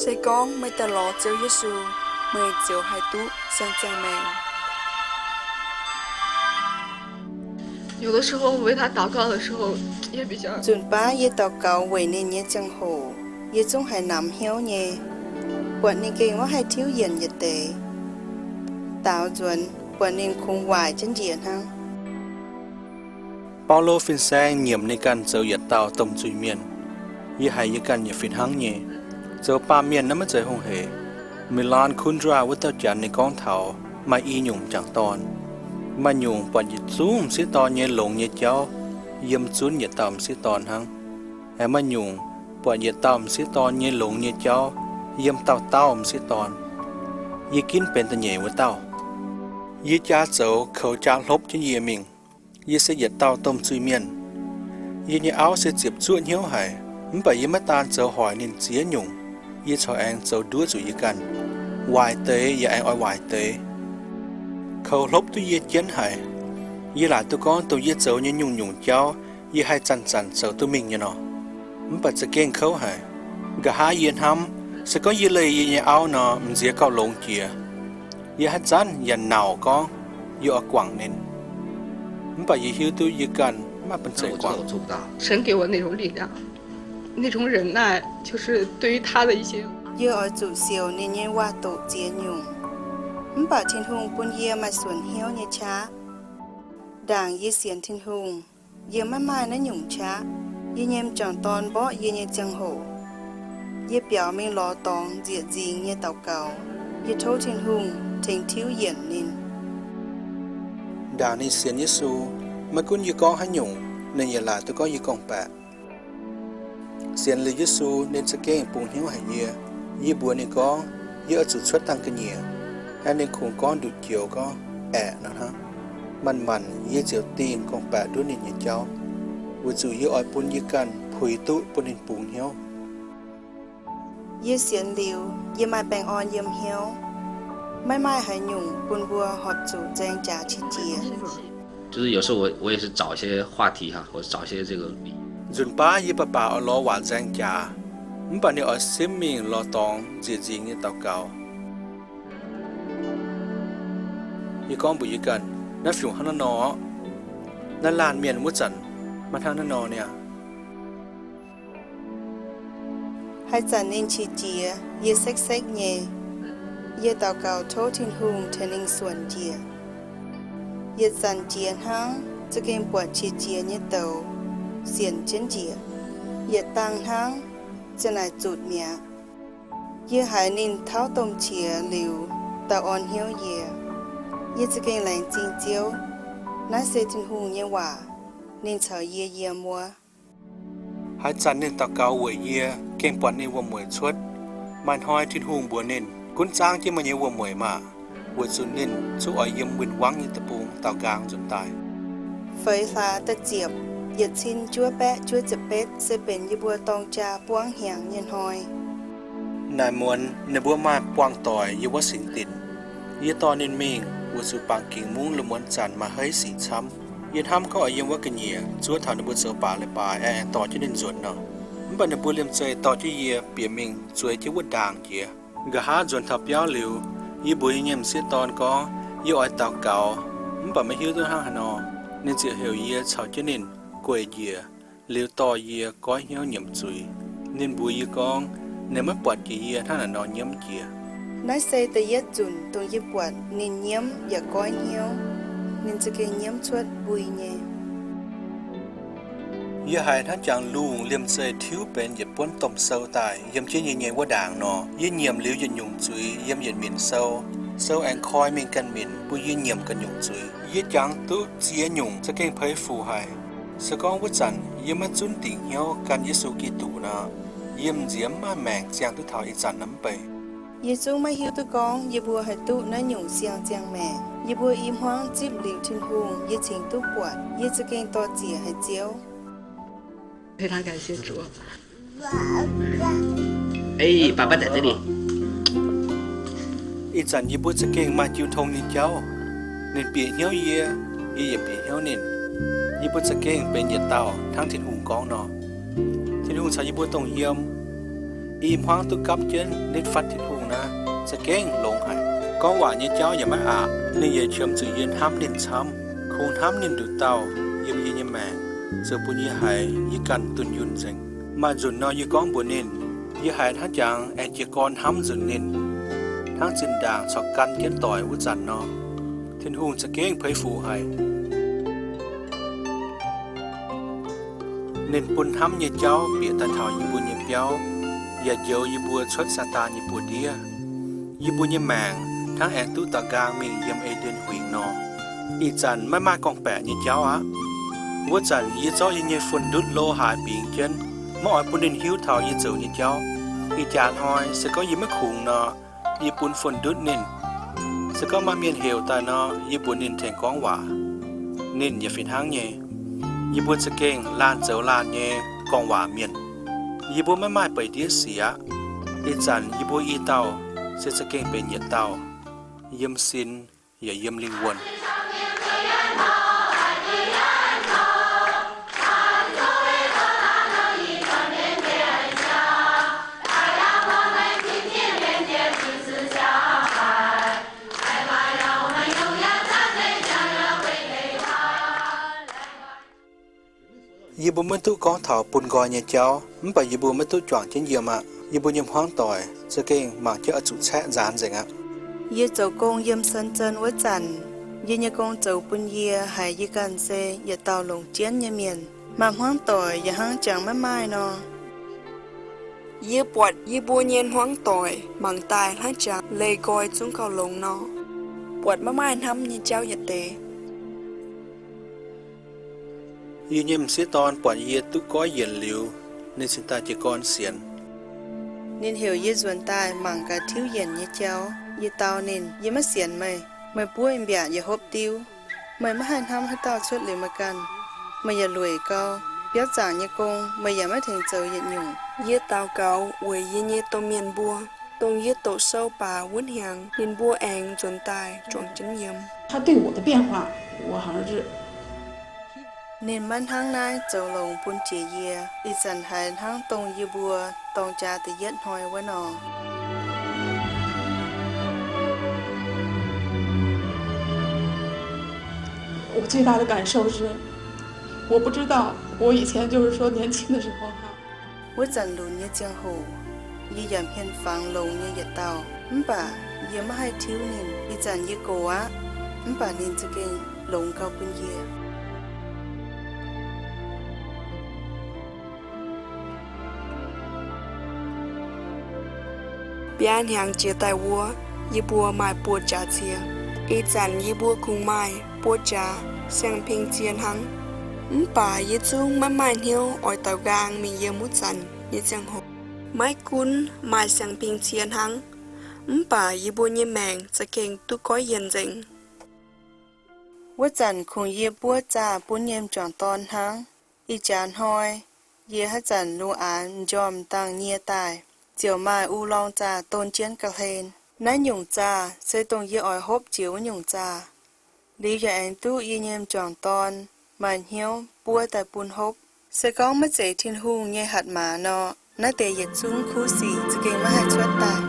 Se gorngv meih daaih lorz Ziouv Yesu, meih ziouc haih duqv siang-ziangh maengc. Nzunc baav yie daux gaux weic ninh nyei ziangh hoc, yie zungv haiz namx hnyouv nyei, buatc ninh gengh maiv haih tiuv yienc yietc deix. Daaux nzuonx buatc ninh kungx waaic jienv njiec hnangv. Baulo fin-saeng nyiemc ninh ganh zoux yietc dauh domh zuiz-mienh. Yie haiz yie ganh yaac fih hnangv nyei. Zoux baamh mienh naaiv maiv zeiz hungh hec. Milan Kundra wuov dauh janx ninh gorngv taux maaih i nyungc m'jangc dorn. Maaih nyungc buatc yietc zungv m'sieqv dorn nyei longx nyei jauv yiem zunv yietc dauh m'sieqv dorn hnangv. Aengx maaih nyungc buatc yietc dauh m'sieqv dorn nyei longx nyei jauv yiem dauh dauh m'sieqv dorn. Yie ginv benx da'nyeic wuov dauh. Yie jaa zoux koux jaa hlopv jienv yie mingh. Yie se yietc dauh domh zuiz-mienh. Yie nyei auv se ziepc zuoqv hnyouv haic, mv baac yie maiv daan zoux hoic ninh ziex nyungc. Yie corc aengx zoux nduov zuqc yie ganh. Waaic deix yaac aengx oix waaic deix. Koux hlopv duqv yie jienv haic. Yie laaic duqv gorngv dongh yie zoux nyei nyungc-nyungc jauv, yie haih zanc-zanc zoux duqv mingh nyei nor. Mv baac za'gengh kouv haic. Nqa'haav yie hnamv, se gorngv yie leih yie nyei auv nor, m'nziex gauh longx jiex. Yie haaix zanc yaac nauc gorngv yie oix guangc ninh. Mv baac yie hiuv duqv yie ganh maiv maaih bun zeic guangc. 神给我那种力量，那种忍耐，就是对于他的一些 Yie oix zuqc siouc ninh nyei waac-doqc ziex nyungc, mv baac Tin-Hungh bun yie maaih suonc hnyouv nyei qaqv. Ndaangc yie sienx Tin-Hungh, yie maiv maaih naaiv nyungc qaqv. Yie nyei m'jangc dorn mborqv yie nyei ziangh hoc, yie biaux mingh lorz dorngx nzieqc nzingx nyei daux gaux. Yie tov Tin-Hungh tengx tiuv yienc ninh. Ndaangc ninh sienx Yesu, maiv gunv yie gorngv haaix nyungc, ninh yaac laaic duqv gorngv yie gorngv-baeqc. Sienx liuz Yesu, ninh za'gengh bungx hnyouv haic yie. Yie mbuox ninh gorngv, yie oix zuqc cuotv dangh ga'nyiec. Aengx ninh kungx gorngv nduqc joux gorngv, aeqv, nor hnangv. Manc-manc yie ziouc dingh gorngv-baeqc nduov ninh nyei jauv, weic zuqc yie oix bun yie ganh puix duqv bun ninh bungx hnyouv. Yie sienx liuz, yie maaih baengh orn yiem hnyouv. Maiv maaih haaix nyungc bun mbuo horpc zuqc nzaeng jaax qiex jiez. 就是有时候我，我也是找一些话题哈，我找一些这个理。 Nzunc baav yie baac baac oix lorz waac nzaeng jaax, mv baac ninh oix simv mingh lorz dorngx nzieqc nzingx nyei daux gaux. Yie gorngv mbuox yie ganh, naaiv fiuv hnangv naaiv nor orqc. Naaiv laanh mienh wuov zanc maiv hnangv naaiv nor niaa. Haaix zanc ninh qiex jiez, yie sekv-sekv nyei. Yie daux gaux tov Tin-Hungh tengx ninh suonc njiec. Yietc zanc jiex hnangv, za'gengh buatc qiex jiez nyei douz sienc jienv njiec. Yietc dangh hnangv, ziang naaic zutc mi'aqv. Yie haiz ninh tauv domh qiex liuz, dauh orn hnyouv yie. Yie za'gengh laengz zingh Ziouv. Naaiv se Tin-Hungh nyei waac. Ninh caux yie yiem wuov. Haaix zanc ninh daux gaux weic yie, gengh buatc ninh wuom-mueic cuotv. Maaih hnoi Tin-Hungh mbuox ninh, gunv zaangv jienv meih nyei wuom-mueic maah! Weic zuqc ninh zungv oix yiem win-wangv nyei deic-bung daaux nqaang nzunc daaih. Feix hlaax da'ziepc, yietc cin juov baeqv juov ziepc betv se benx yie mbuo dorng jaa buangv hnyangx nyei hnoi. Naaic muonz ninh mbuo maaih buangh doic yiem wuov singx dinc. Yie dorh ninh mingh weic zuqc bangc gingc mungv la'muonz zanc maaih hei sic camv. Yie hnamv gorngv oix yiem wuov ga'nyiec zuov taux ninh mbuo zoux baac leiz-baaix aengx dorh jienv ninh nzuonx nor. Mv baac ninh mbuo liemh zeih dorh jienv yie bieqc mingh zueiz jienv wuov ndaangc jiex. Nqa'haav nzuonx taux biauv liuz, yie mbuox yie nyei m'sieqv dorn gorngv, yie oix daux gaux, mv baac maiv hiuv duqv hnangv haaix nor. Ninh ziouc heuc yie caux jienv ninh gueic njiec, liuz dorh yie goiv hnyouv nyiemc zuiz. Ninh mbuox yie gorngv, ninh maiv buatc jiex yie hnangv naaic nor nyiemv jiex. Naaiv se da'yietv nzunc dongh yie buatc ninh nyiemv yaac goiv hnyouv. Ninh za'gengh nyiemv cuotv mbui nyei. Yie haiz hnangv jangx lungh liemh zeih tiuv benx yietc buonv domh sou daaih yiem jienv yie nyei wuov ndaangc nor. Yie nyiemc liuz yietc nyungc zuiz yiem yietc minc sou. Sou aengx koi mingh ganh minc bun yie nyiemc ganh nyungc zuiz. Yie jangx duqv ziex nyungc za'gengh peix fuc haic. Se gorngv wuov zanc yie maiv zunv dingc hnyouv gan Yesu Giduc nor, yie m'nziex mv maaih maengc ziangh duqv taux ih zanc naaiv mv bei. Yie zungv maiv hiuv duqv gorngv yie mbuo haih duqv naaiv nyungc siang-ziangh maengc. Yie mbuo i hmuangv zipv liuz Tin-Hungh, yie cingx duqv buatc. Yie za'gengh dor-ziec haic Ziouv. Ih zanc yie mbuo za'gengh maaih jiu tong nyei jauv. Ninh bieqc hnyouv yie, yie yaac bieqc hnyouv ninh. Yie mbuo za'gengh benx yietc dauh hnangv Tin-Hungh gorngv nor. Tin-Hungh caux yie mbuo dongh yiem. I hmuangv duqv gapv jienv nitv fatv Tin-Hungh naaiv za'gengh longx haic. Gorngv waac nyei jauv yaac maiv aqc. Ninh yaac qiemx zuqc yie hnamv ninh camv, kungx hnamv ninh nduqc dauh yiem yie nyei maengc, ziouc bun yie haiz yie ganh dunh yunh nzengc. Maaih nzunc nor yie gorngv mbuox ninh, yie haiz hnangv jangx aengx jiez gorn hnamv nzunc ninh, hnangv zinh ndaangc corc gan jienv doic wuov zanc nor. Tin-Hungh za'gengh peix fuc haic. Ninh bun hnamv nyei jauv bieqc daaih taux yie mbuo nyei biauv, yaac njoux yie mbuo cuotv Saadaan nyei buoz-ndiev. Yie mbuo nyei maengc hnangv aengx duqv daux nqaang mingh yiem E^nden Huingx nor. Ih zanc maiv maaih gorngv-baeqc nyei jauv aqv. Wuov zanc yie zorqv yie nyei fuon-ndutv lo haaix bingx jienv, maiv oix bun ninh hiuv taux yie zoux nyei jauv. Ih jaax hnoi se gorngv yie maiv kungx nor, yie bun fuon-ndutv ninh. Se gorngv maaih mienh heuc daaih nor, yie mbuox ninh tengx gorngv waac. Ninh yaac fih hnangv nyei. Yie mbuo za'gengh laanh zoux laanh nyei gorngv waac mienh. Yie mbuo maiv maaih beix ndiev sic aqv. Ih zanc yie mbuo i dauh se za'gengh benx yietc dauh, yiem sin yaac yiem lingh wuonh. Yie mbuo maiv duqv gorngv taux bun nqoi nyei jauv, mv baac yie mbuo maiv duqv juangc jienv yiem aqv. Yie mbuo nyei hmuangv doic za'gengh mangc jienv oix zuqc caeqv nzaanx nzengc aqv. Yie zoux gong yiem Shenzhen wuov zanc, yie nyei gong zoux bun yie haiz yie ganh se yietc dauh longc jienv nyei mienh. Maaih hmuangv doic yaac hnangv jangx maiv maaih nor. Yie buatc yie mbuo nyei hmuangv doic mangc daaih hnangv jangx leih nqoi zungv gauh longx nor, buatc maiv maaih hnamv nyei jauv yietc deix. Yie nyei m'sieqv dorn buatc yie duqv goiv yienc liuz, ninh cingx daaih jiez gorn sienx. Ninh heuc yie nzuonx daaih mangc gaax tiuv yienc nyei jauv. Yie dau ninh, yie maiv sienx meih. Meih buov mbiaatc yaac hopv diuv. Meih maiv haih hnamv haaix dauh cuotv liuz meih ganh. Meih yaac lueic gau. Biauv zaangc nyei gong meih yaac maiv tengx zoux yietc nyungc. Yie daux gaux weic yie nyei domh mienh mbuo, dongh yie doqc sou baac wuov hnyangx ninh mbuo aengx nzuonx daaih juangc jienv yiem. 他对我的变化，我好像是 Ninh maiv hnangv naaiv zoux longx bun jiex yie. Ih zanc haiz hnangv dongh yie mbuo dorng jaa da'yietv hnoi wuov nor. 我最大的感受是，我不知道我以前就是说年轻的时候哈。 Wuov zanc lunx nyei ziangh hoc, yie yaac hmien fangx longx nyei yietc dauh, mv baac yie maiv haih tiuv ninh. Ih zanc yie gox aqv, mv baac ninh za'gengh longx gau bun yie. Biaa hnyangx jiex daaih wuov, yie mbuo maaih buoz-jaax cie. Ih zanc yie mbuo kungx maaih buoz-jaax siang-ping cie hnangv. Mv baac yie zungv maiv maaih hnyouv oix daux nqaang mingh yiem wuov zanc nyei ziangh hoc. Maiv gunv maaih siang-ping cie hnangv, mv baac yie mbuo nyei maengc za'gengh duqv goiv yienc nzengc. Wuov zanc kungx yie buov zaah bun nyei m'jangc dorn hnangv. Ih jaax hnoi, yie haaix zanc lungh aanx m'njormh dangh nyie daaih, ziouc maaih ulorng zaah don jienv ga'hlen. Naaiv nyungc zaah se dongh yie oix hopv jiex wuov nyungc zaah. Liuz yaac aengx duqv yie nyei m'jangc dorn maaih hnyouv buov daaih bun hopv. Se gorngv maiv zeiz Tin-Hungh nyei hatc maaz nor, naaiv deix yietc zungv kuv sic za'gengh maiv haih cuotv daaih.